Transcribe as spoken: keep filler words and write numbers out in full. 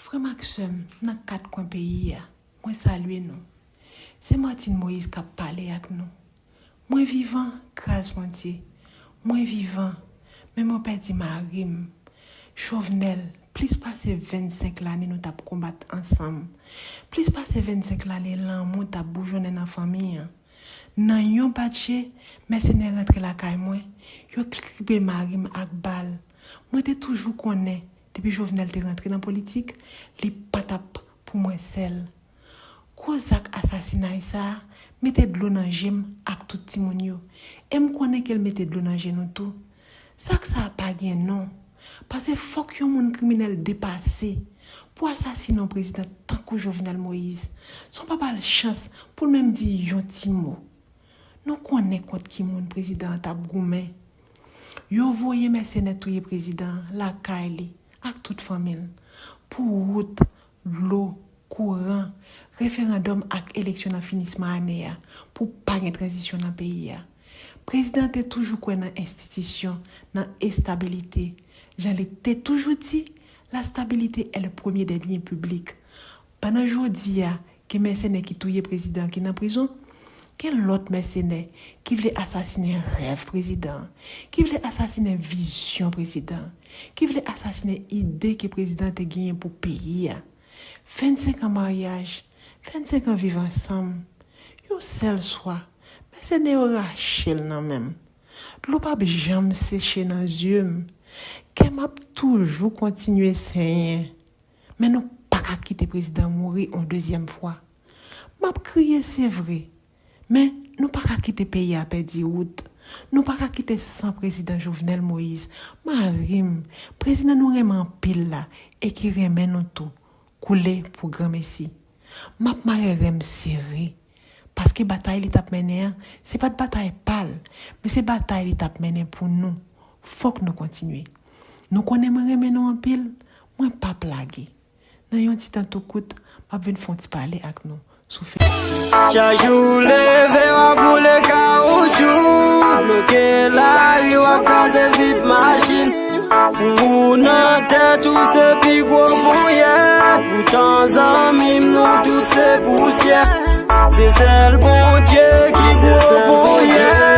Frè m ak sè m nan kat kwen peyi a, mwen salye nou. Se Martine Moïse k ap pale ak nou. Mwen vivan, gras Bondye. Mwen vivan, men mwen pèdi mari m. Jovenel, plis pase vennsenk lane nou t ap konbat ansanm. Plis pase vennsenk lane lanmou t ap boujonnen nan fanmi an. Nan yon batje, mèsenè rantre lakay mwen, yo kribe mari m ak bal. Mwen te toujou konnen, depi Jovenel te rantre nan politik, li pa t ap pou mwen sèl. Gwo zak asasinay sa a mete dlo nan je m ak tout timoun yo. E m konnen ke l mete dlo nan je nou tou. Zak sa a pa gen non. Paske fòk yon moun kriminèl depase pou asasine yon prezidan tankou Jovenel Moïse, san w pa ba l chans pou l menm di yon ti mo. Nou konnen kont ki moun prezidan an t ap goumen. Yo voye mèsenè touye prezidan an lakay li ak tout fanmi l pou wout, dlo, kouran, referandòm ak eleksyon nan finisman ane a pou pa gen tranzisyon nan peyi a. Prezidan an te toujou kwè nan enstitisyon, nan estabilite. Jan li te toujou di, la stabilité est le premier des biens publics. Pandan jodi a, gen mèsenè ki touye prezidan ki nan prizon, gen lòt mèsenè ki vle asasinen rèv prezidan, ki vle asasinen vizyon prezidan, ki vle asasinen ide ke prezidan te genyen pou peyi a. Vennsenk an maryaj, vennsenk an viv ansanm, yon sèl swa, mèsenè yo rache l nan men m. Dlo p ap janm seche nan zye m. Kè m ap toujou kontinye senyen. Men nou pa ka kite prezidan mouri yon dezyèm fwa. M ap kriye, se vre. Men nou pa ka kite peyi a pèdi wout. Nou pa ka kite san prezidan Jovenel Moïse, mari m, prezidan nou renmen anpil la e ki renmen nou tou, koule pou granmesi. M ap mare ren m sere. Paske batay li t ap mennen an, se pa t batay pa l, men se batay li t ap mennen pou nou. Fòk nou kontinye. Nou konnen mwen renmen nou anpil, mwen p ap lage. Nan yon ti tan tou kout, m ap vin fè yon ti pale ak nou sou Facebook. Chak jou w leve, w ap boule kawoutchou, bloke lari, w ap kraze vit machin. Pou ou nan tèt ou se pi gwo ponyèt. Poutan zanmi m, nou tout se pousyè. Se sèl Bondye ki gwo ponyèt.